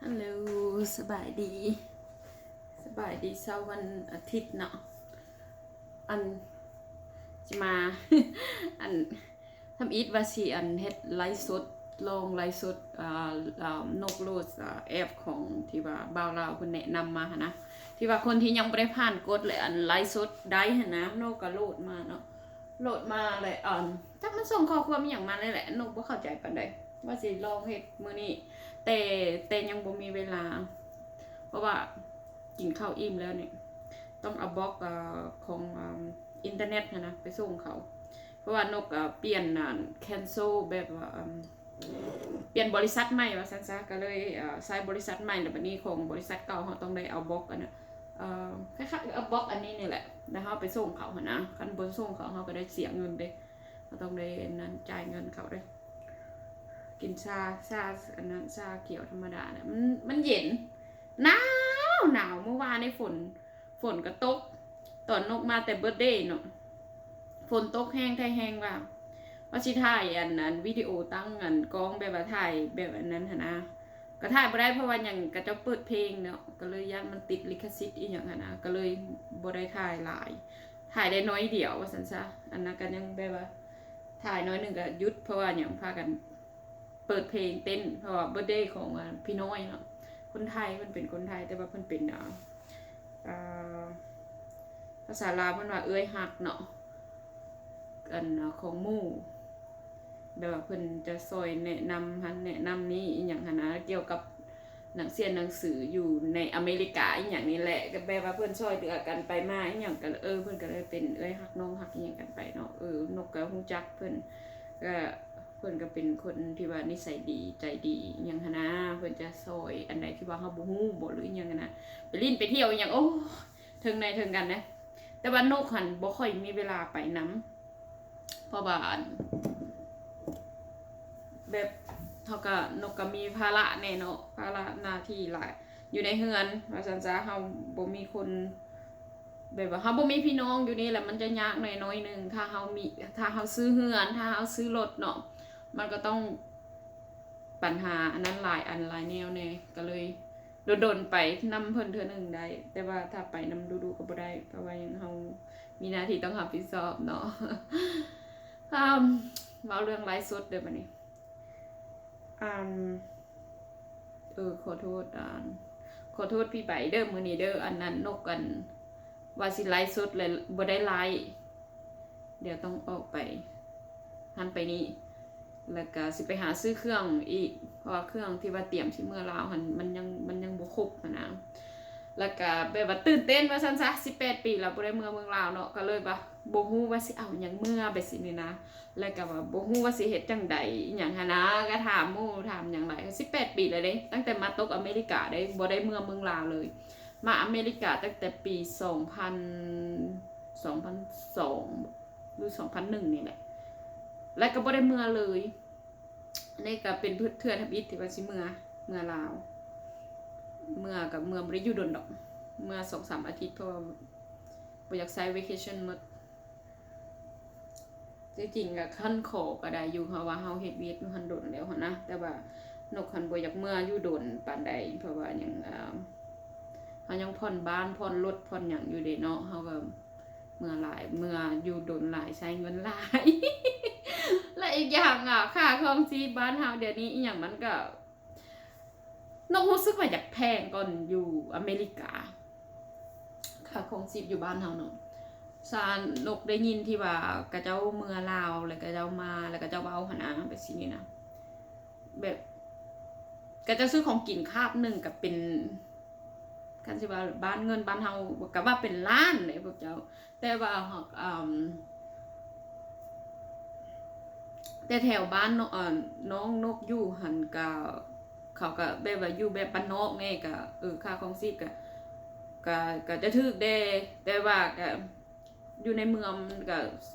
ຮັລໂຫຼ ສະບາຍດີ ສະບາຍດີເຊົ້າວັນອາທິດເນາະ. ອັນ ຊິມາ ອັນ ທຳອິດວ່າຊິ ອັນ ເຮັດໄລຟ໌ສົດ ລອງໄລຟ໌ສົດ ອ່າ ອ່າ ນົກໂຫຼດ ອ່າ ແອັບຂອງທີ່ວ່າບ່າວລາວເພິ່ນແນະນຳມາຫັ້ນນະ ທີ່ວ່າຄົນທີ່ຍັງບໍ່ໄດ້ຜ່ານກົດ ແລະ ອັນ ໄລຟ໌ສົດໄດ້ຫັ້ນນະ ນົກກໍໂຫຼດມາເນາະ. ໂຫຼດມາແລ້ວ ອັນ ຈັກມັນສົ່ງຂໍ້ຄວາມອີ່ຫຍັງມາແລ້ວແຫຼະ ນົກບໍ່ເຂົ້າໃຈປານໃດ ວ່າຊິລອງເຮັດມື້ນີ້ ແຕ່ ແຕ່ຍັງບໍ່ມີເວລາ ເພາະວ່າກິນເຂົ້າອີ່ມແລ້ວນີ້ ຕ້ອງເອົາບລັອກ ເອີ ຂອງ ເອີ ອິນເຕີເນັດຫັ້ນນະ ໄປສົ່ງເຂົາ ເພາະວ່ານົກ ເອີ ປ່ຽນ ອັນ ແຄນເຊິລ ແບບວ່າ ອັນ ປ່ຽນບໍລິສັດໃໝ່ວ່າຊັ້ນຊະ ກໍເລີຍ ເອີ ໃຊ້ບໍລິສັດໃໝ່ ແລ້ວບັດນີ້ຂອງບໍລິສັດເກົ່າເຮົາຕ້ອງໄດ້ເອົາບລັອກ ອັນ ເອີ ຄ້າຍໆ ເອົາບລັອກອັນນີ້ນີ້ແຫຼະ ແລ້ວເຮົາໄປສົ່ງເຂົາຫັ້ນນະ ຄັນບໍ່ສົ່ງເຂົາ ເຮົາກໍໄດ້ເສຍເງິນເດ້ ເຮົາຕ້ອງໄດ້ອັນນັ້ນ ຈ່າຍເງິນເຂົາເດ້. ກິນຊາ ຊາ ອັນນັ້ນ ຊາຂຽວທຳມະດານະ ມັນ ມັນເຢັນ ໜາວ ໜາວ ມື້ວານນີ້ຝົນ ຝົນກໍຕົກ ຕອນນົກມາແຕ່ເບີດເດເນາະ ຝົນຕົກແຮງແທ້ແຮງວ່າ ວ່າຊິຖ່າຍອັນ ອັນວິດີໂອຕັ້ງອັນກ້ອງ ແບບວ່າຖ່າຍແບບອັນນັ້ນຫັ້ນນະ ກໍຖ່າຍບໍ່ໄດ້ ເພາະວ່າຫຍັງ ເຂົາເຈົ້າເປີດເພງເນາະ ກໍເລີຍຢ້ານມັນຕິດລິຂະສິດອີ່ຫຍັງຫັ້ນນະ ກໍເລີຍບໍ່ໄດ້ຖ່າຍຫຼາຍ ຖ່າຍໄດ້ໜ້ອຍດຽວວ່າຊັ້ນຊະ. ອັນນັ້ນກໍຍັງແບບວ່າຖ່າຍໜ້ອຍໜຶ່ງກໍຢຸດ ເພາະວ່າຫຍັງ ພາກັນເປີດເພງເຕັ້ນ ເພາະວ່າເບີດເດຂອງ ອາ ພີ່ນ້ອຍເນາະ ຄົນໄທ ເພິ່ນເປັນຄົນໄທ ແຕ່ວ່າເພິ່ນເປັນ ອາ ອາ ພາສາລາວເພິ່ນວ່າເອື້ອຍຮັກເນາະ ອັນ ຂອງໝູ່ ແບບວ່າເພິ່ນຈະຊ່ອຍແນະນຳຫັ້ນແນະນຳນີ້ອີ່ຫຍັງຫັ້ນນະ ກ່ຽວກັບໜັງສຽນໜັງສືຢູ່ໃນອາເມລິກາອີ່ຫຍັງນີ້ແຫຼະ ກໍແບບວ່າເພິ່ນຊ່ອຍເຫຼືອກັນໄປມາອີ່ຫຍັງ ກໍ ເອີ ເພິ່ນກໍເລີຍເປັນເອື້ອຍຮັກນ້ອງຮັກອີ່ຫຍັງກັນໄປເນາະ. ເອີ ນົກກໍຮູ້ຈັກເພິ່ນ ກໍ ເພິ່ນກໍເປັນຄົນທີ່ວ່ານິໄສດີໃຈດີອີ່ຫຍັງຫັ້ນນະ ເພິ່ນຈະຊ່ອຍອັນໃດທີ່ວ່າເຮົາບໍ່ຮູ້ບໍ ຫຼືອີ່ຫຍັງຫັ້ນນະ ໄປຫຼິ້ນໄປທ່ຽວອີ່ຫຍັງ ໂອ້ ເທິງໃນເທິງກັນເດ້. ແຕ່ວ່ານົກຫັ້ນບໍ່ຄ່ອຍມີເວລາໄປນຳ ເພາະວ່າ ອັນ ແບບ ເຮົາກໍ ນົກກໍມີພາລະແດ່ເນາະ ພາລະໜ້າທີ່ຫຼາຍຢູ່ໃນເຮືອນວ່າຊັ້ນຊະ ເຮົາບໍ່ມີຄົນ ແບບວ່າເຮົາບໍ່ມີພີ່ນ້ອງຢູ່ນີ້ ແລ້ວມັນຈະຍາກແດ່ໜ້ອຍໜຶ່ງ ຖ້າເຮົາມີ ຖ້າເຮົາຊື້ເຮືອນ ຖ້າເຮົາຊື້ລົດເນາະ ມັນກໍຕ້ອງ ປັນຫາອັນນັ້ນຫຼາຍອັນຫຼາຍແນວແດ່ ກໍເລີຍດົນໆໄປນຳເພິ່ນເທື່ອໜຶ່ງໄດ້ ແຕ່ວ່າຖ້າໄປນຳດຸໆກໍບໍ່ໄດ້ ເພາະວ່າຫຍັງ ເຮົາມີໜ້າທີ່ຕ້ອງຮັບຜິດຊອບເນາະ. ອາ ເວົ້າເລື່ອງໄລຟ໌ສົດເດີບັດນີ້ ອັນ ເອີ ຂໍໂທດ ອັນ ຂໍໂທດພີ່ໃບເດີ ມື້ນີ້ເດີ ອັນນັ້ນ ນົກ ອັນ ວ່າຊິໄລຟ໌ສົດ ແລະ ບໍ່ໄດ້ໄລຟ໌ ດຽວຕ້ອງອອກໄປຫັ້ນໄປນີ້ ແລ້ວກະຊິໄປຫາຊື້ເຄື່ອງອີກ ເພາະວ່າເຄື່ອງທີ່ວ່າຕຽມຊິເມືອລາວຫັ້ນ ມັນຍັງ ມັນຍັງບໍ່ຄົບຫັ້ນນະ ແລ້ວກະແບບວ່າຕື່ນເຕັ້ນວ່າຊັ້ນຊະ ສິບແປດປີແລ້ວບໍ່ໄດ້ເມືອເມືອງລາວເນາະ ກໍເລີຍວ່າບໍ່ຮູ້ວ່າຊິເອົາຫຍັງເມືອ ແບບຊີ້ນີ້ນະ ແລ້ວກະວ່າບໍ່ຮູ້ວ່າຊິເຮັດຈັ່ງໃດອີ່ຫຍັງຫັ້ນນະ ກໍຖາມໝູ່ຖາມຫຍັງຫຼາຍ ກໍສິບແປດປີແລ້ວເດ້ ຕັ້ງແຕ່ມາຕົກອາເມລິກາເດ້ ບໍ່ໄດ້ເມືອເມືອງລາວເລີຍ ມາອາເມລິກາຕັ້ງແຕ່ປີສອງພັນ ສອງພັນສອງ ຫຼື ສອງພັນໜຶ່ງນີ້ແຫຼະ ແລ້ວກໍບໍ່ໄດ້ເມືອເລີຍ. ອັນນີ້ກໍເປັນເທື່ອທຳອິດທີ່ວ່າຊິເມືອ ເມືອລາວ ເມືອກໍເມືອບໍ່ໄດ້ຢູ່ດົນດອກ ເມືອສອງສາມອາທິດ ເພາະວ່າບໍ່ຢາກໃຊ້ເວເຄຊັ່ນໝົດ. ທີ່ຈິງກໍຄັນຂໍກໍໄດ້ຢູ່ ເພາະວ່າເຮົາເຮັດວຽກຢູ່ຫັ້ນດົນແລ້ວຫັ້ນນະ ແຕ່ວ່ານົກຫັ້ນບໍ່ຢາກເມືອຢູ່ດົນປານໃດ ເພາະວ່າຫຍັງ ເຮົາຍັງຜ່ອນບ້ານ ຜ່ອນລົດ ຜ່ອນຫຍັງຢູ່ເດ້ເນາະ ເຮົາກໍເມືອຫຼາຍ ເມືອຢູ່ດົນຫຼາຍ ໃຊ້ເງິນຫຼາຍ ແລະ ອີກຢ່າງອະ ຄ່າຄອງຊີບບ້ານເຮົາດຽວນີ້ອີ່ຫຍັງມັນກໍ ນົກຮູ້ສຶກວ່າຢາກແພງກ່ອນຢູ່ອາເມລິກາ ຄ່າຄອງຊີບຢູ່ບ້ານເຮົາເນາະ ຊາ ນົກໄດ້ຍິນທີ່ວ່າເຂົາເຈົ້າເມືອລາວ ແລ້ວເຂົາເຈົ້າມາ ແລ້ວເຂົາເຈົ້າເວົ້າຫັ້ນນະ ແບບຊີ້ນີ້ນະ ແບບ ເຂົາເຈົ້າຊື້ຂອງກິນຄາບໜຶ່ງກໍເປັນ ຄັນຊິວ່າບ້ານເງິນບ້ານເຮົາກໍວ່າເປັນລ້ານເດ້ພວກເຈົ້າ ແຕ່ວ່າຫາກ ອາ ແຕ່ແຖວບ້ານເນາະ ເອີ ນ້ອງນົກຢູ່ຫັ້ນກະ ເຂົາກະແບບວ່າຢູ່ແບບບ້ານນອກແດ່ ກະ ເອີ ຄ່າຄອງຊີບກະ ກະ ກະຈະຖືກແດ່ ແຕ່ວ່າກະ ຢູ່ໃນເມືອງມັນກະ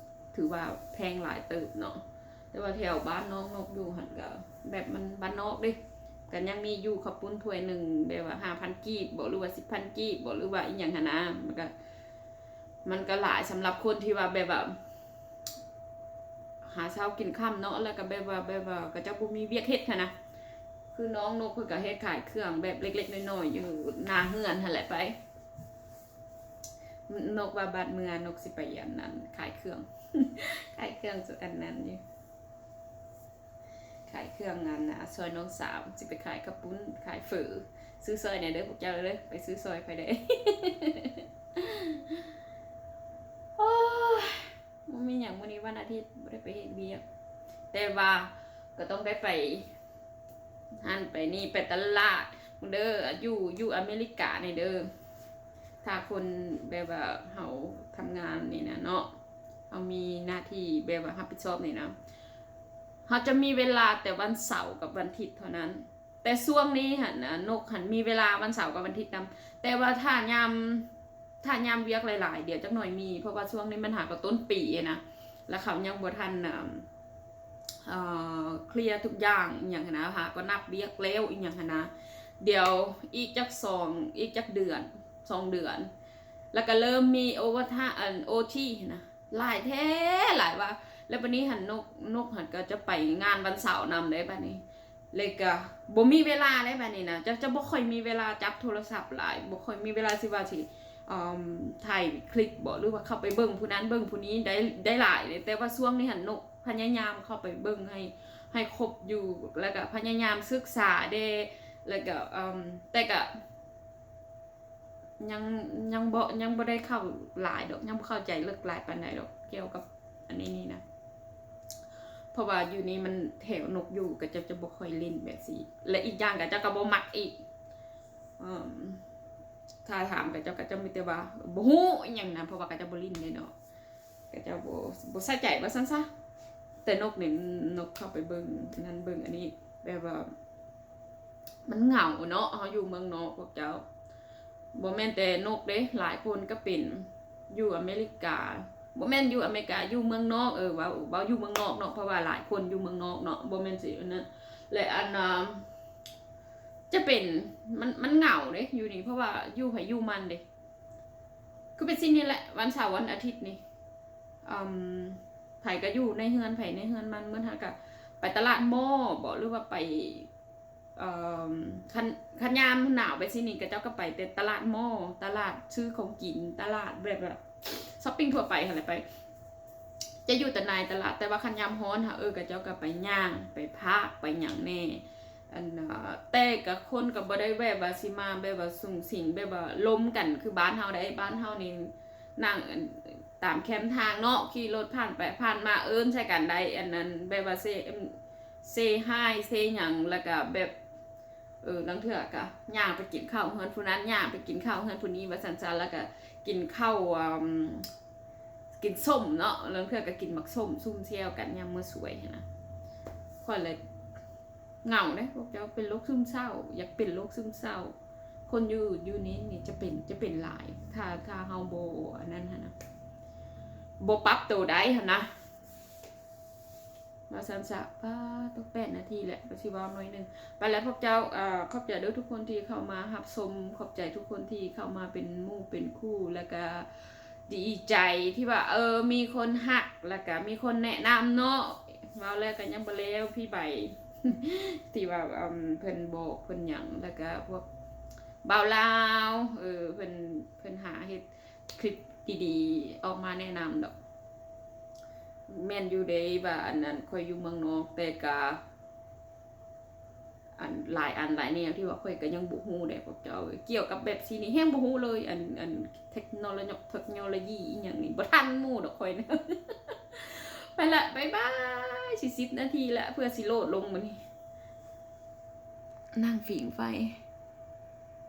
ຖືວ່າແພງຫຼາຍເຕີບເນາະ ແຕ່ວ່າແຖວບ້ານນ້ອງນົກຢູ່ຫັ້ນກະ ແບບມັນບ້ານນອກເດ້ ກະຍັງມີຢູ່ ເຂົ້າປຸ້ນຖ້ວຍໜຶ່ງແບບວ່າຫ້າພັນກີບບໍ ຫຼືວ່າສິບພັນກີບບໍ ຫຼືວ່າອີ່ຫຍັງຫັ້ນນະ ມັນກະ ມັນກະຫຼາຍສຳລັບຄົນທີ່ວ່າແບບວ່າ ຫາເຊົ້າກິນຄ່ຳເນາະ ແລ້ວກໍແບບວ່າ ແບບວ່າເຂົາເຈົ້າບໍ່ມີວຽກເຮັດຫັ້ນນະ ຄືນ້ອງນົກເພິ່ນກໍເຮັດຂາຍເຄື່ອງແບບເລັກໆນ້ອຍໆຢູ່ໜ້າເຮືອນຫັ້ນແຫຼະໄປ. ນົກວ່າບາດເມືອ ນົກຊິໄປອັນນັ້ນ ຂາຍເຄື່ອງ ຂາຍເຄື່ອງອັນນັ້ນຢູ່ ຂາຍເຄື່ອງອັນນ່າ ຊ່ອຍນ້ອງສາວ ຊິໄປຂາຍເຂົ້າປຸ້ນ ຂາຍເຝີ ຊື້ຊ່ອຍແດ່ເດີພວກເຈົ້າເດີ ໄປຊື້ຊ່ອຍຂ້ອຍແດ່. ໂອ້ຍ ບໍ່ມີຫຍັງ ມື້ນີ້ວັນອາທິດ ບໍ່ໄດ້ໄປເຮັດວຽກ ແຕ່ວ່າກໍຕ້ອງໄດ້ໄປຫັ້ນໄປນີ້ ໄປຕະຫຼາດເດີ ຢູ່ ຢູ່ອາເມລິການີ້ເດີ ຖ້າຄົນແບບວ່າເຮົາທຳງານນີ້ນະເນາະ ເຮົາມີໜ້າທີ່ແບບວ່າຮັບຜິດຊອບນີ້ນະ ເຮົາຈະມີເວລາແຕ່ວັນເສົາກັບວັນທິດເທົ່ານັ້ນ. ແຕ່ຊ່ວງນີ້ຫັ້ນນະ ນົກຫັ້ນມີເວລາວັນເສົາກັບວັນທິດນຳ ແຕ່ວ່າຖ້າຍາມ ຖ້າຍາມວຽກຫຼາຍໆ ດຽວຈັກໜ່ອຍມີ ເພາະວ່າຊ່ວງນີ້ມັນຫາກໍຕົ້ນປີນະ ແລ້ວເຂົາຍັງບໍ່ທັນ ເອີ ເອີ ເຄລຍທຸກຢ່າງອີ່ຫຍັງຫັ້ນນະ ຫາກໍນັບວຽກແລ້ວອີ່ຫຍັງຫັ້ນນະ ດຽວອີກຈັກສອງ ອີກຈັກເດືອນ ສອງເດືອນ ແລ້ວກໍເລີ່ມມີໂອເວີທາ ອັນ ໂອທີຫັ້ນນະ ຫຼາຍແທ້ຫຼາຍວ່າ ແລ້ວບັດນີ້ຫັ້ນ ນົກ ນົກຫັ້ນກໍຈະໄປງານວັນເສົານຳເດ້ບັດນີ້ ແລ້ວກໍບໍ່ມີເວລາເດ້ບັດນີ້ນະ ຈະ ຈະບໍ່ຄ່ອຍມີເວລາຈັບໂທລະສັບຫຼາຍ ບໍ່ຄ່ອຍມີເວລາຊິວ່າຊິ ເອີ ຖ່າຍຄລິບບໍ ຫຼືວ່າເຂົ້າໄປເບິ່ງຜູ້ນັ້ນເບິ່ງຜູ້ນີ້ໄດ້ ໄດ້ຫຼາຍເດ້ ແຕ່ວ່າຊ່ວງນີ້ຫັ້ນ ນົກພະຍາຍາມເຂົ້າໄປເບິ່ງໃຫ້ ໃຫ້ຄົບຢູ່ ແລ້ວກໍພະຍາຍາມສຶກສາເດ້ ແລ້ວກໍ ເອີ ແຕ່ກໍ ຍັງ ຍັງບໍ່ ຍັງບໍ່ໄດ້ເຂົ້າຫຼາຍດອກ ຍັງບໍ່ເຂົ້າໃຈເລິກຫຼາຍປານໃດດອກ ກ່ຽວກັບອັນນີ້ນີ້ນະ ເພາະວ່າຢູ່ນີ້ມັນແຖວນົກຢູ່ ເຂົາເຈົ້າຈະບໍ່ຄ່ອຍຫຼິ້ນແບບຊີ້ ແລະ ອີກຢ່າງເຂົາເຈົ້າກໍບໍ່ມັກອີກ ເອີ ຖ້າຖາມເຂົາເຈົ້າ ເຂົາເຈົ້າມີແຕ່ວ່າບໍ່ຮູ້ອີ່ຫຍັງນະ ເພາະວ່າເຂົາເຈົ້າບໍ່ຫຼິ້ນເດ້ເນາະ. ເຂົາເຈົ້າບໍ່ ບໍ່ໃສ່ໃຈວ່າຊັ້ນຊະ ແຕ່ນົກນີ້ ນົກເຂົ້າໄປເບິ່ງອັນນັ້ນເບິ່ງອັນນີ້ ແບບວ່າມັນເຫງົາເນາະ ເຮົາຢູ່ເມືອງນອກພວກເຈົ້າ ບໍ່ແມ່ນແຕ່ນົກເດ້ ຫຼາຍຄົນກໍເປັນ ຢູ່ອາເມລິກາ ບໍ່ແມ່ນຢູ່ອາເມລິກາ ຢູ່ເມືອງນອກ ເອີ ເວົ້າ ເວົ້າຢູ່ເມືອງນອກເນາະ ເພາະວ່າຫຼາຍຄົນຢູ່ເມືອງນອກເນາະ ບໍ່ແມ່ນຊິອັນນັ້ນ ແລະ ອັນ ອາ ຈະເປັນ ມັນ ມັນເຫງົາເດ້ຢູ່ນີ້ ເພາະວ່າຢູ່ໃຜຢູ່ມັນເດ້. ຄືເປັນສິ່ງນີ້ແຫຼະ ວັນເສົາວັນອາທິດນີ້ ອາ ໃຜກໍຢູ່ໃນເຮືອນໃຜໃນເຮືອນມັນ ມື້ນັ້ນກໍໄປຕະຫຼາດມໍບໍ ຫຼືວ່າໄປ ເອີ ຄັນ ຄັນຍາມໜາວໄປຊີ້ນີ້ ເຂົາເຈົ້າກໍໄປແຕ່ຕະຫຼາດມໍ ຕະຫຼາດຊື້ຂອງກິນ ຕະຫຼາດແບບວ່າຊັອບປິງທົ່ວໄປຫັ້ນແຫຼະ ໄປ ຈະຢູ່ແຕ່ໃນຕະຫຼາດ ແຕ່ວ່າຄັນຍາມຮ້ອນຫັ້ນ ເອີ ເຂົາເຈົ້າກໍໄປຍ່າງ ໄປພາກ ໄປຫຍັງແດ່ ອັນ ເອີ ແຕ່ກໍຄົນກໍບໍ່ໄດ້ແບບວ່າຊິມາແບບວ່າສຸງສິງ ແບບວ່າລົມກັນຄືບ້ານເຮົາໃດ໋ ບ້ານເຮົານີ້ນັ່ງ ອັນ ຕາມແຄມທາງເນາະ ຂີ່ລົດຜ່ານໄປຜ່ານມາເອີ້ນໃສ່ກັນໄດ້ ອັນນັ້ນ ແບບວ່າເຊ ເຊຮາຍ ເຊຫຍັງ ແລ້ວກໍແບບ ເອີ ລາງເທື່ອກໍຍ່າງໄປກິນເຂົ້າເຮືອນຜູ້ນັ້ນ ຍ່າງໄປກິນເຂົ້າເຮືອນຜູ້ນີ້ວ່າຊັ້ນຊະ ແລ້ວກໍກິນເຂົ້າ ອາ ກິນສົ້ມເນາະ ລາງເທື່ອກໍກິນໝາກສົ້ມຊຸມແຊວກັນຍາມມື້ສວຍຫັ້ນນະ ຂ້ອຍລະເຫງົາເດ້ ພວກເຈົ້າເປັນໂລກຊຶມເສົ້າ ຢາກເປັນໂລກຊຶມເສົ້າ ຄົນຢູ່ ຢູ່ນີ້ນີ້ຈະເປັນ ຈະເປັນຫຼາຍ ຖ້າ ຖ້າເຮົາບໍ່ອັນນັ້ນຫັ້ນນະ ບໍ່ປັບໂຕໄດ້ຫັ້ນນະ. ວ່າຊັ້ນຊະ ປາດໂທ້ ແປດນາທີແຫຼະ ກໍຊິເວົ້າໜ້ອຍໜຶ່ງ ໄປແລ້ວພວກເຈົ້າ ເອີ ຂອບໃຈເດີທຸກຄົນທີ່ເຂົ້າມາຮັບຊົມ ຂອບໃຈທຸກຄົນທີ່ເຂົ້າມາເປັນໝູ່ເປັນຄູ່ ແລ້ວກະດີໃຈທີ່ວ່າ ເອີ ມີຄົນຮັກ ແລ້ວກະມີຄົນແນະນຳເນາະ ເວົ້າແລ້ວກໍຍັງບໍ່ແລ້ວ ພີ່ໃບ ທີ່ວ່າ ເອີ ເພິ່ນບອກເພິ່ນຫຍັງ ແລ້ວກະພວກບ່າວລາວ ເອີ ເພິ່ນ ເພິ່ນຫາເຮັດຄລິບດີໆອອກມາແນະນຳດອກ. ແມ່ນຢູ່ເດ້ວ່າ ອັນນັ້ນ ຂ້ອຍຢູ່ເມືອງນອກ ແຕ່ກະ ອັນ ຫຼາຍອັນຫຼາຍແນວທີ່ວ່າຂ້ອຍກະຍັງບໍ່ຮູ້ເດ້ພວກເຈົ້າເອີຍ ກ່ຽວກັບແບບຊີ້ນີ້ແຮງບໍ່ຮູ້ເລີຍ ອັນ ອັນເທັກໂນໂລຢີ ເທັກໂນໂລຢີອີ່ຫຍັງນີ້ ບໍ່ທັນໝູ່ດອກຂ້ອຍນະ. ໄປລະ ບາຍບາຍ ຊິສິບນາທີລະ ເພື່ອຊິໂຫຼດລົງມື້ນີ້ ນັ່ງຝີງໄຟ.